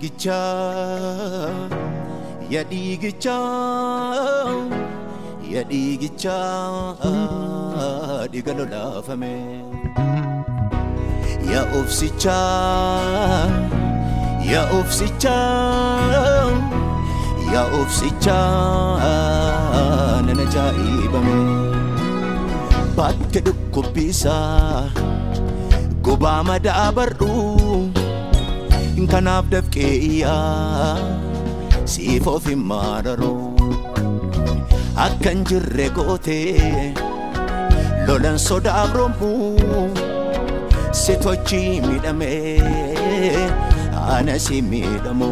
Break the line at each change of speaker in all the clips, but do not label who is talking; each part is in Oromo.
dhiigicha, yaa dhiigicha, yaa dhiigicha dhiiga lolaafame. Yaa obsicha, yaa obsicha, yaa obsicha nan ajaa'ibame. Bakka dhukkubbisaa gobaa madaa bar'uu kanaaf dafqee iyyaa siif of hin maararuu. Akkan jirre gootee lolan sodaaf rombuu si tochii miidhamee ana si miidhamu.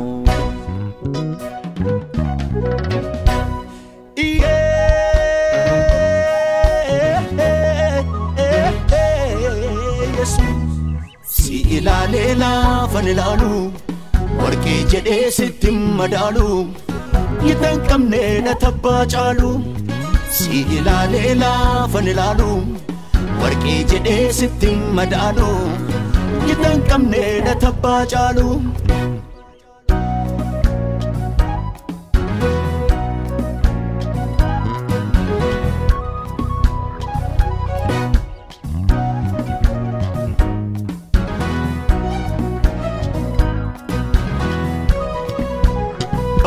Si ilaalee laafan ilaalu warqee jedhee sitti madaalu gita hin qabne na tabbaa caalu. Si ilaalee laafan ilaalu warqee jedhee sitti madaalu gita hin qabne na tabbaa caalu.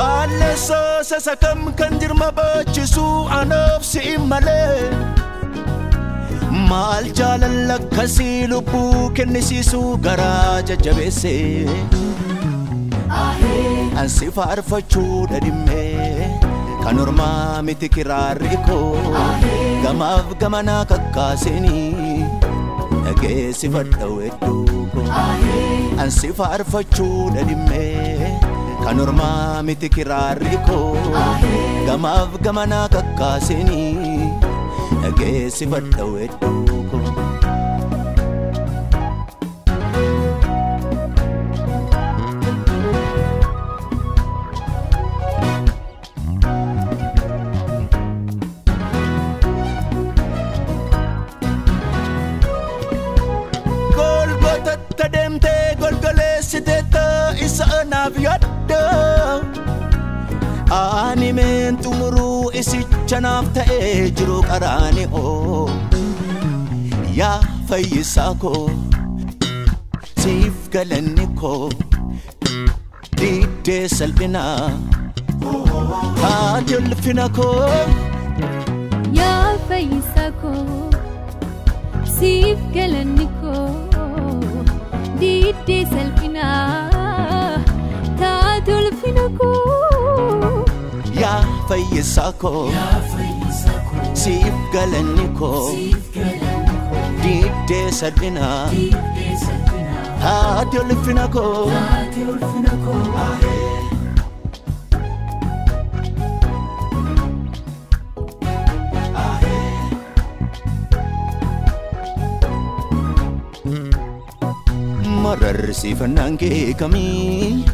Balleessaa kam kan jirma baachisu anaaf si'i malee. Maal jaalala akkasii lubbuu kennisiisu garaa jajjabeesse. Ansi faarfachuu dhadhimmee kan ormaa miti kiraarri koo gamaaf gamanaa kakkaaseenii dhageessifadha weedduu koo. Ansi faarfachuu dhadhimmee kan ormaa miti kiraarri koo gamaaf gamanaa kakkaaseenii dhageessifadha weedduu koo. Golgotatti deemtee golgoleessiteetta isa anaaf yaadda. Ani meen xumuruu isicha naaf ta'ee jiru qaraani'oo. Yaa fayyisaa koo siif galanni koo diddee salphinaa haati ulfina koo.
Yaa fayyisaa koo siif galanni koo diddee salphinaa taate ulfina koo.
Yaa fayyisaa koo siif galanni koo diddee salphinaa haati ulfina koo. Mararsiifannaan kee kamii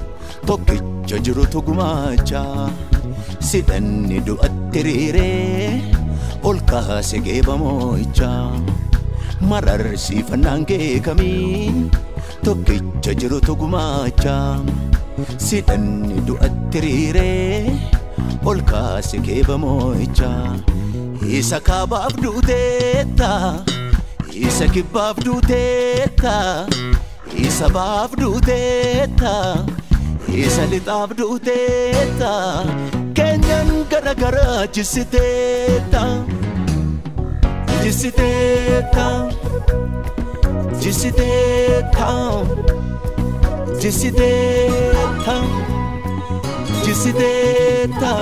tokkicha jirutu gumaacha sidhanni du'atti riiree ol kaase geeba moo'icha. Mararsiifannaan kee kamii tokkicha jirutu gumaacha sidhanni du'atti riiree ol kaase geeba moo'icha. Isa kaabaaf duuteetta, isa kibbaaf duuteetta, isa baaf duuteetta, isa lixaaf duuteetta, keenyan gara garaa jissiteetta, jissiteetta, jissiteetta, jissiteetta, jissiteetta.